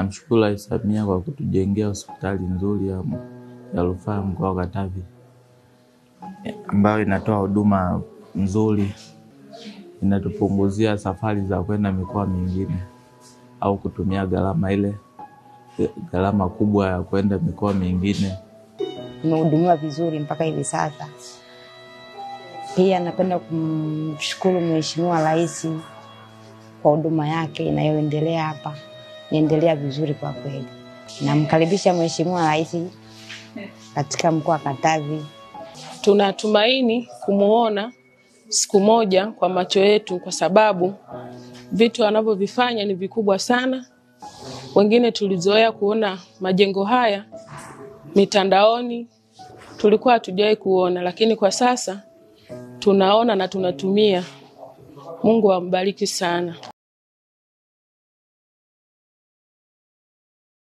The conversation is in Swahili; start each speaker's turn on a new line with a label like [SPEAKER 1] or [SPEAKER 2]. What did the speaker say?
[SPEAKER 1] Namshukuru Rais Samia kwa kutujengea hospitali nzuri ya rufaa ya mkoa wa Katavi ambayo inatoa huduma nzuri, inatupunguzia safari za kwenda mikoa mingine au kutumia gharama kubwa ya kwenda mikoa mingine.
[SPEAKER 2] Nimehudumiwa vizuri mpaka hivi sasa. Pia napenda kumshukuru Mheshimiwa Rais kwa huduma yake inayoendelea hapa. Niendelea vizuri kwa kweli. Namkaribisha Mheshimiwa Rais katika mkoa wa Katavi.
[SPEAKER 3] Tunatumaini kumuona siku moja kwa macho yetu, kwa sababu vitu anavyovifanya ni vikubwa sana. Wengine tulizoea kuona majengo haya mitandaoni, tulikuwa hatujawahi kuona, lakini kwa sasa tunaona na tunatumia. Mungu ambariki sana.